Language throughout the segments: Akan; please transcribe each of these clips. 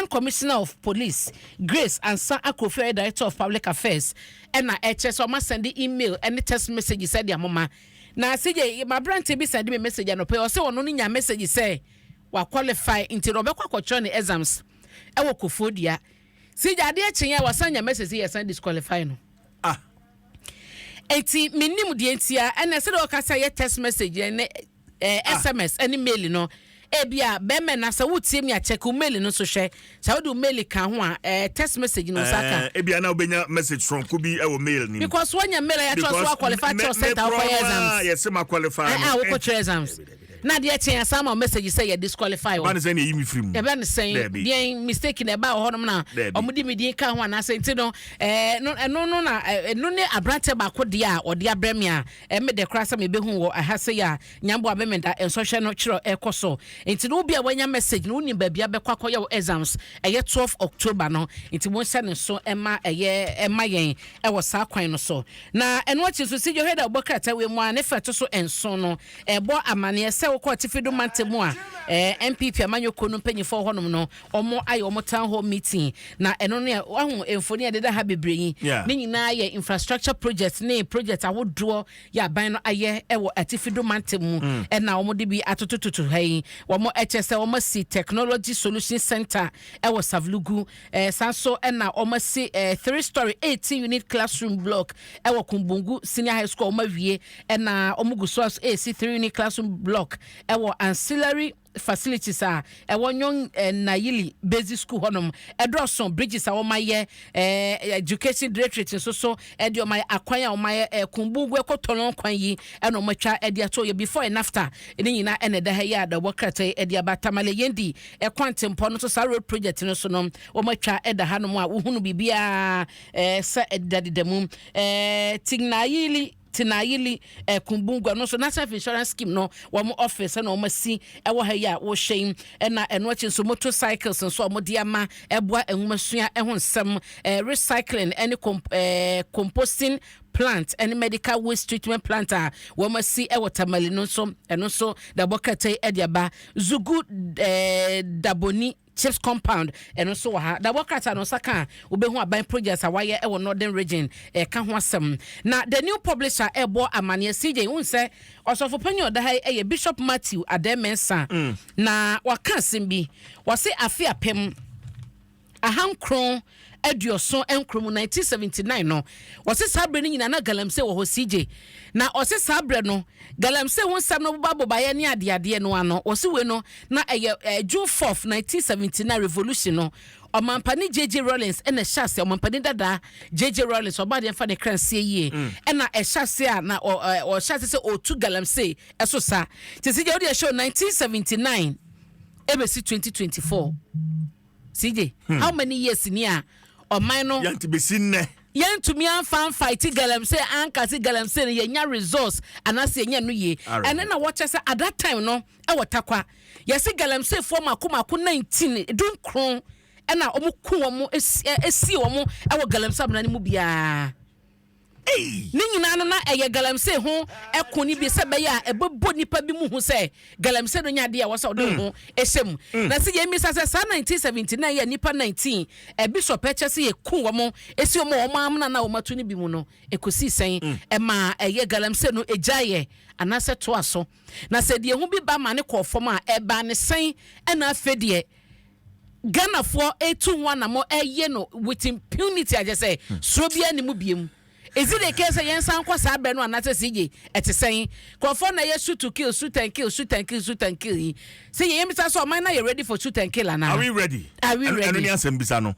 Assistant Commissioner of Police Grace Ansa Akrofi, ɔyɛ Director of Public Affairs, ɛna ɛkyerɛ sɛ ɔma send email ɛne text message sɛdeɛ amoma na CJ. Maberante bi send me message anɔpɛ, ɔsɛ ɔno no nya message sɛ wa qualify, nti na ɔbɛkɔ akɔtwerɛ ne exams ɛwɔ Koforidua. CJ, adeɛ kyeɛ a wasan nya message yɛ san disqualify no. Ah. Eti menim deɛ ntia. Ɛna sɛdeɛ ɔka sɛ yɛ text message ne SMS ɛne mail no, ebi a bɛrima na sɛ wotie mi a, check wo mail no nso hwɛ sɛ wode wo mail ka ho a, text message no nsa ka. Ebi ana wobɛnya message soronko bi ɛwɔ mail ni. Because woanya mail a yɛatwerɛ so wa qualify kyerɛ center wokɔyɛ exams. Yɛsɛ ma qualify. A wokɔtwerɛ exams na adeɛ kyɛn asa ma message sɛ yɛ disqualify wɔ. Ba ne sɛ ne yɛyi mi firi mu. Ɛbɛ ne sɛn? Daabi. Deɛn mistake na ɛba wɔ hɔnom na Daabi. ɔmo de mi din ka ho anaasɛ? Nti no no ɛno no na ɛno ne aberanteɛ baako deɛ a ɔde abrɛ mi a ɛmɛ de koraa sɛ mebehu wɔ ɛha sɛ yɛ a nyambo abɛmɛda nsɔhwɛ no kyerɛ ɛkɔ so. Nti no, obi a wanya message no, wonim baabi abɛkɔ akɔyɛ wɔ exams, ɛyɛ 12 October no, nti mo nhyɛ ne so ɛma ɛyɛ ɛma yɛn ɛwɔ saa kwan no so. Na ɛno akyi nso, si dwohɛ da ɔbɔ krataa wei mu a ne fɛ to so nson no, ɛbɔ amaneɛ sɛ wokɔ atifi do mante mu a, NPP amanyɔkuo no mpanyinfoɔ hɔnom no, ɔmo ayɛ ɔmo town hall meeting. Na ɛno no yɛ wahu mfoni a ɛdeda ha bebree yi, ne nyinaa yɛ infrastructure project ne project ahodoɔ yɛ aban no ayɛ ɛwɔ atifi do mante mu, ɛna wɔn de bi atotototo ha yi. Wɔn ɛkyɛ sɛ wɔn asi Technology Solution Center ɛwɔ Savlugu, san so ɛna wɔn asi three story 18 unit classroom block ɛwɔ Kumbungu Senior High School. Wɔn awie, ɛna wɔn gu so ɛresi three unit classroom block ɛwɔ ancillary facilities a ɛwɔ Nyɔn Nayili Basic School hɔnom. Ɛdɔɔso, bridges a wɔn ayɛ, Education Directorate nso so ɛde wɔn ayɛ akwan a wɔn ayɛ, Kumbungu ɛkɔtɔ kwan yi ɛna wɔn atwa ɛde ato yɛ before and after ne nyinaa ɛna ɛda ha yi a dɔbɔ krataa yi ɛde aba. Tamale Yendi ɛkwan tempɔ no nso, saa road project no so no, wɔn atwa ɛda hanom a wohunu biribiara sɛ ɛdedadeda mu. Tinayili Kumbungu, ɛno nso National Insurance Scheme no wɔn office ɛna wɔn asi ɛwɔ ha yi a wɔhyɛ yi. Ɛna ɛno akyi nso, motorcycles nso a wɔde ama ɛboa nwomasua ɛho nsɛm, recycling ɛne composting plant ɛne medical waste treatment plant a wɔn asi ɛwɔ Tamale no nso, ɛno nso dabɔ krataa yi ɛde aba. Zugu Daboni CHPS compound, ɛno nso wɔ ha. Dabɔ krataa no nsa ka a, wobɛhu aban projects a wayɛ ɛwɔ Northern Region ɛka ho asɛm. Na The New Publisher ɛbɔ amanneɛ, CJ, wohu sɛ ɔsɔfopanyin a ɔda ha yi ɛyɛ Bishop Matthew Adɛmɛnsa, na waka asɛm bi. Wɔse afe 1979 mu, 1979 no, wɔse saa berɛ no nyinaa na galamsey wɔ hɔ, CJ. Na ɔse saa berɛ no galamsey ho nsɛm no boba bobaeɛ ne adeadeɛ no ano. Wɔse wei no na ɛyɛ June 4th 1979 revolution no, ɔmampani JJ Rawlings ɛna ɛhyɛ ase. Ɔmampani dada JJ Rawlings, ɔba deɛ mfa ne kra nsie yie, ɛna ɛhyɛ ase a na ɔhyɛ ase sɛ ɔtu galamsey ɛso sa te sɛ deɛ wode ɛhyɛ 1979 ɛbɛsi 2024. CJ, how many years ni a ɔman no Yɛnte bɛsi nnɛ. Yɛntumi amfa mfight galamsey ankase galamsey no, yɛnya resource anaasɛ yɛnya no yie? Ɛne na wɔkyɛ sɛ at that time no, ɛwɔ Takwa, yɛsi galamseyfoɔ mako mako 19, 19, ɛna wɔn ku wɔn esi wɔn ɛwɔ galamsey abena no mu biara. Ne nyinaa no na ɛyɛ galamsey ho ɛko ne bi sɛ bɛyɛ a ɛbɛbɔ nipa bi mu ho sɛ galamsey no nyɛ adeɛ a wɔsɛ ɔde ho ɛhyɛ mu. Na sɛ yɛn misa sɛ saa 1979 yɛ nipa 19 ɛbi sɔpɛ kyɛ sɛ yɛku wɔn esi wɔn a wɔn amena na wɔn ato ne bi mu no, ekosi sɛn ɛma ɛyɛ galamsey no egya yɛ anaasɛ toa so? Na sɛ deɛ ho bi ba ma ne kɔɔ fam a, ɛba ne sɛn? Ɛna afɛ deɛ Ghanafoɔ etu ho anamɔ ɛyɛ no with impunity agyɛ sɛ suro biara ne mu biem. Is it the case sɛ yɛn san kɔ saa abɛn no anaasɛ CJ ɛte sɛn? Nkurɔfoɔ na ɛyɛ shoot to kill, shoot and kill, shoot and kill, shoot and kill yi sɛ yɛn bisa sɛ ɔman na yɛ ready for shoot and kill anaa? Are we ready? Are we ready? Ɛno ne asɛm bisa no.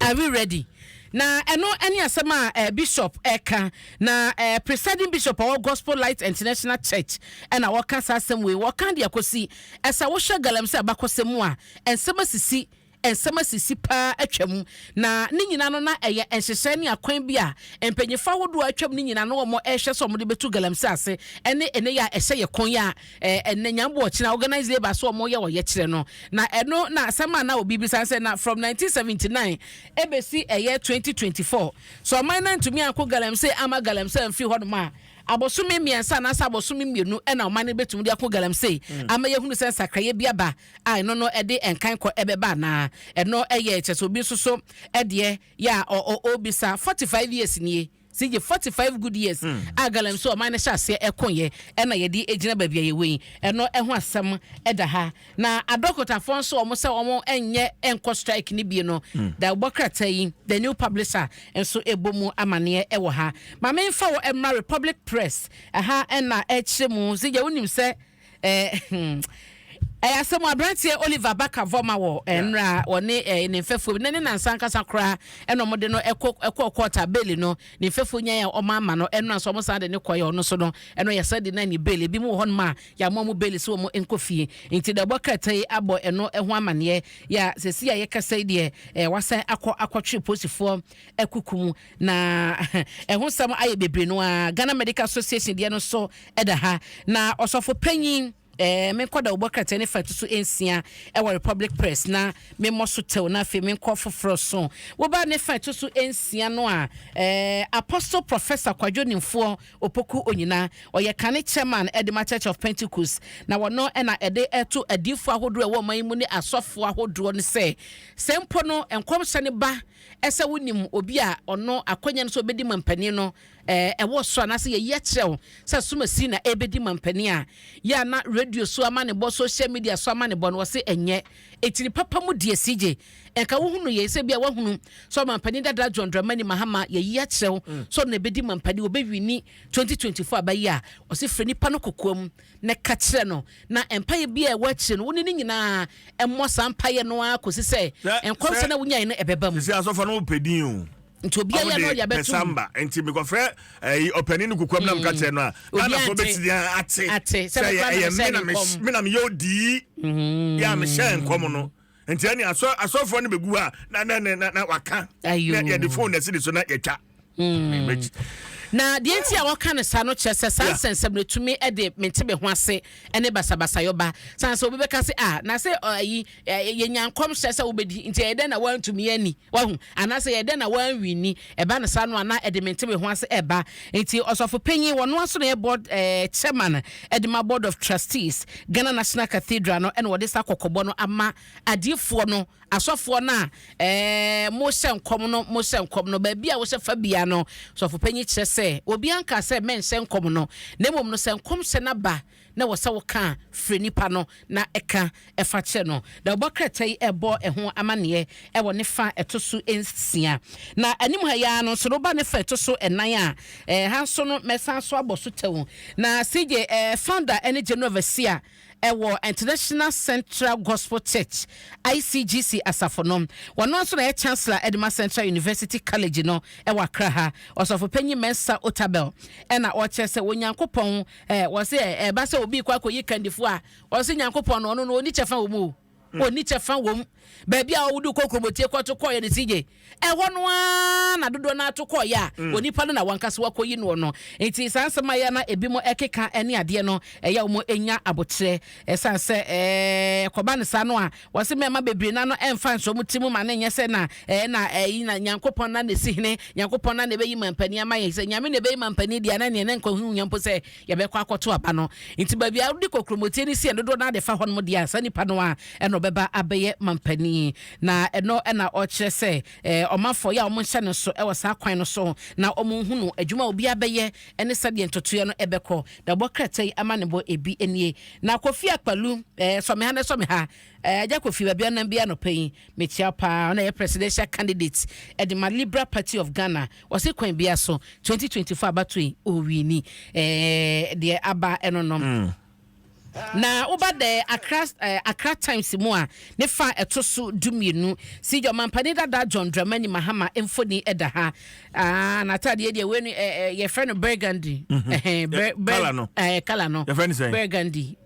Are we ready? Na ɛno ɛne asɛm a bishop ɛka. Na presiding bishop a ɔwɔ Gospel Light International Church ɛna wɔka saa asɛm wei. Wɔka de akɔsi ɛsɛ wohwɛ galamsey abakɔsɛm mu a, nsɛm asisi paa atwa mu. Na ne nyinaa no na ɛyɛ nhyehyɛ ne akwan bi a mpanyinfoɔ ahodoɔ atwam ne nyinaa no wɔn ɛrehwɛ sɛ wɔn de bɛtu galamsey ase. Ɛne ɛne yɛ a ɛhyɛ yɛ kɔn yɛ a ɛnɛ nyambo ɔkyena organized labour so wɔn yɛ wɔyɛ kyerɛ no. Na ɛno na asɛm a na obi bisa sɛ na from 1979 ɛbɛsi ɛyɛ 2024 so, ɔman na ntumi anko galamsey ama galamsey amfiri hɔnom a. Abosome 3 anaasɛ abosome 2 ɛna ɔman no bɛtumi de ako galamsey ama yɛhunu sɛ nsakraeɛ bi aba a ɛno no ɛde nkan kɔ ɛbɛba anaa. Ɛno ɛyɛ kyɛ sɛ obi nso so ɛdeɛ yɛ a ɔbisa. 45 years nie, sigye 45 good years a galamsey ɔman no hyɛ aseɛ ɛkoyɛ ɛna yɛde gyina baabi a yɛwɔ yi. Ɛno ɛho asɛm ɛda ha. Na adɔkotafoɔ nso, wɔn sɛ wɔn ɛnyɛ ɛnkɔ strike ne bie no da wɔbɔ krataa yi, The New Publisher nso ɛbɔ mu amaneɛ ɛwɔ ha. Maame, nfa wɔ ɛmra Republic Press ɛha ɛna ɛkyerɛ mu sigye. Wonim sɛ ɛyɛ asɛm, aberanteɛ Oliver Barker Vormawor wɔ nnra wɔne ne mfɛfoɔ bi na ne nansa nkasa koraa ɛna ɔmode no ɛkɔ court a bail no ne mfɛfoɔ nyan a ɔma ama no. Ɛno nso ɔmo san de ne kɔyɛ ɔno so no, ɛno yɛsɛ de na ne bail. Ebi mu wɔ hɔnom a yɛama ɔmo bail sɛ ɔmo nkɔ fie, nti dɛ ɛbɔ krataa yi abɔ ɛno ɛho amaneɛ yɛ a sɛsi a yɛkasa yi deɛ wasan akɔ akɔtwe polisifoɔ ɛkuku mu na ɛho nsɛm ayɛ bebree no a. Ghana Medical Association deɛ no nso ɛda ha. Na ɔsɔfo panyin menkɔ da wobɔ krataa ne fa ɛto so 6 ɛwɔ Republic Press na memmɔ so tew, na afei menkɔ foforɔ so. Woba ne fa ɛto so 6 no a, Apostle Professor Kwadwo Nimfoɔ Opoku Onyina, ɔyɛ kane chairman ɛde ma Church of Pentecost, na wɔno ɛna ɛde ɛto adiifoɔ ahodoɔ ɛwɔ ɔman yi mu ne asɔfoɔ ahodoɔ no sɛ mpo no nkɔmhyɛ ne ba ɛsɛ wonim obi a ɔno akɔnya no sɛ ɔbɛdi mampanin no ɛwɔ so anaasɛ yɛyi akyerɛ wo sɛ somasi na ɛbɛdi mampanin a yɛ ana radio so ama ne bɔ, social media so ama ne bɔ no, wɔse ɛnyɛ ɛtiri papa mu deɛ. Sigye ɛnka wohunu yɛ sɛ bia woahunu sɛ ɔmampanin dada John Dramani Mahama yɛyi akyerɛ wo sɛ ɔno na ɛbɛdi mampanin, wɔbɛwini 2024 abayi a, ɔse frɛ nipa no kokoa mu na ka kyerɛ no na mpaeɛ bi a ɛwɔ akyire no, wo ne ne nyinaa ɛmmɔ saa mpaeɛ no ara kɔsi sɛ nkɔmhyɛ no a wonyae no ɛbɛba mu. Sisi asɔfo no wopɛ din o. Nti obiara yɛ no ɔde abɛto mu. Pɛsamba nti mekɔfrɛ ɛyi ɔpanin no kokoam na meka kyerɛ no a, Obiara Ghanafoɔ nte. bɛtumi ate Ate. Sɛ sɛ mekora na ɛyɛ mehyɛ me na ne nkɔm. me na meyɛ odii yɛ a mehyɛ nkɔm no, nti ɛne asɔfoɔ no bɛgu hɔ a na waka Ayo. na yɛde phone na ɛsi ne so na yɛtwa. Na deɛ nti a wɔka no saa no kyerɛ sɛ saa nsɛnsɛm no tumi de mente me ho ase ne basabasayɔ ba, san sɛ obi bɛka sɛ a na sɛ ayi yɛnya nkɔmhyɛ sɛ wobɛdi, nti ɛyɛ dɛn na woantumi ani wahu, anaasɛ ɛyɛ dɛn na woanwini? Ɛba no saa no a, na ɛde mente me ho ase ɛba. Nti ɔsɔfo panyin wɔno aso na yɛ board chairman ɛde ma Board of Trustees, Ghana National Cathedral no, ɛna wɔde saa kɔkɔbɔ no ama adiifoɔ no, asɔfoɔ no a mohyɛ nkɔm no. Mohyɛ nkɔm no baabi a wohyɛ fa bia no, sɔfo panyin kyerɛ sɛ obi anka sɛ mɛnhyɛ nkɔm no, na mmom no sɛ nkɔmhyɛ no aba na wɔ sɛ woka a, frɛ nipa no na ɛka ɛfa kyerɛ no. Na ɔbɔ krataa yi ɛbɔ ɛho amanneɛ ɛwɔ ne fa ɛto so 6. Na anim ha yi ara no nso no, woba ne fa ɛto so 4 a, ha nso no mɛsan so abɔ so tɛw. Na CJ, founder ɛne general overseer ɛwɔ International Central Gospel Church, ICGC asafo no, wɔno nso na ɛyɛ chancellor ɛde ma Central University College no ɛwɔ Accra ha, ɔsɔfo panyin Mensa Otabil, ɛna ɔkyerɛ sɛ Onyankopɔn wɔsɛ ɛba sɛ obi kɔ akɔyi kandifo a, ɔsɛ Nyankopɔn no ɔno no ɔni kyɛfa wɔ mu o, ɔni kyɛfa wɔ mu. Baabi a ɔwode kɔ kuromotie kɔto kɔɔyɛ no, sigye ɛhɔ no ara na dodoɔ no ato kɔɔyɛ a onipa no na wankasa wakɔyi noɔ no. Nti saa nsɛm a yɛ na ebi mo ɛkeka ne adeɛ no, ɛyɛ a wɔn anya abotrɛ, ɛsiane sɛ kɔba no saa no a, wɔsi mmarima bebree na no ɛmfa nso wɔn ti mu ma ne nyɛ sɛ na na ɛyi na Nyankopɔn na na esi hene, Nyankopɔn na na ɛbɛyi mampanin ama yɛn. Sɛ Nyame na ɛbɛyi mampanin deɛ, na neɛ ne nkɔhu nyɛ mpo sɛ yɛbɛkɔ akɔto aba no. Nti baabi a wode kɔkuromotie no si yɛn dodoɔ no ade fa hɔ nom deɛ a, saa nipa no a ɛna ɔbɛba abɛyɛ mampanin. Na ɛno ɛna ɔkyerɛ sɛ ɔmanfoɔ yɛ a wɔn nhyɛ no so ɛwɔ saa kwan no so na wɔn nhunu adwuma a obiara bɛyɛ ɛne sɛdeɛ ntotoeɛ no ɛbɛkɔ. Na ɛbɔ krataa yi ama ne bɔ ebi nie. Na Kofi Akpaloo, sɔmi ha na sɔmi ha, Agya Kofi, baabi anam bi anɔpɛ yi mekyia paa. Ɔna yɛ presidential candidate ɛde ma Liberal Party of Ghana. Wɔsi kwan bia so 2024 abato yi owini deɛ aba ɛno nom. Na woba dɛ Accra Times mu a, ne fa ɛto so 12 si gya ɔmampanin dada John Dramani Mahama mfoni ɛda ha. Aa, n'ataadeɛ deɛ wei no yɛfrɛ no burgundy. Ɛhɛn, Colour no. Colour no. Yɛfrɛ no sɛn? Burgundy.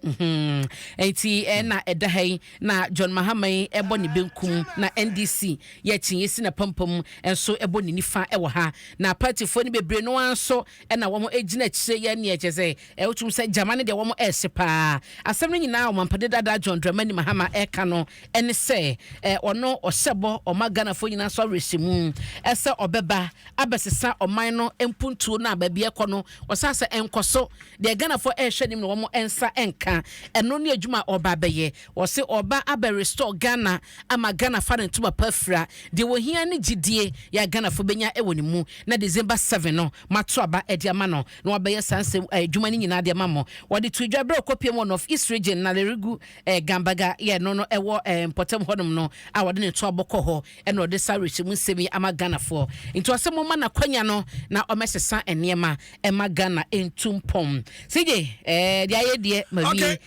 Nti ɛna ɛda ha yi na John Mahama yi ɛbɔ ne benkum na NDC yɛ akyinnye si na pampam nso ɛbɔ ne nifa ɛwɔ ha. Na partyfoɔ no bebree no ara nso ɛna wɔn gyina akyire yɛ neɛ kyerɛ sɛ ɛwotum sɛ gyama no deɛ wɔn ɛɛhye paa. a asɛm no nyinaa ɔmampade dada John Dramani Mahama ɛka no ɛne sɛ ɔno ɔhyɛ bɔ ɔma Ghanafoɔ nyinaa so awerɛhyɛmu ɛsɛ ɔbɛba abɛsesa ɔman no mpuntuo no a baabi ɛkɔ no, ɔsan sɛ ɛnkɔ so deɛ Ghanafoɔ ɛrehwɛ nim na wɔn nsa ɛnka. Ɛno ne adwuma a ɔba abɛyɛ. Wɔse ɔba abɛ restore Ghana ama Ghana fa ne ntoma pa afira. Deɛ wɔhia ne gyidie yɛ Ghanafoɔ bɛnya ɛwɔ ne mu na December 7 no mato aba ɛde ama no na wabɛyɛ saa nsɛm adwuma no nyinaa de ama mo. Wɔde to dwa berɛ ɔkɔpie mu wɔ North East Region na Lerigu Gambaga yɛ no ɛwɔ mpɔtam hɔnom no a wɔde ne to abɔkɔ hɔ, ɛna ɔde saa rehyɛmu nsɛm yi ama Ghanafoɔ. Nti ɔsɛ momma n'akwanya no na ɔmɛsesa nneɛma ɛma Ghana ntu mpɔm. Sigye deɛ ayɛ deɛ ma wie. Okay.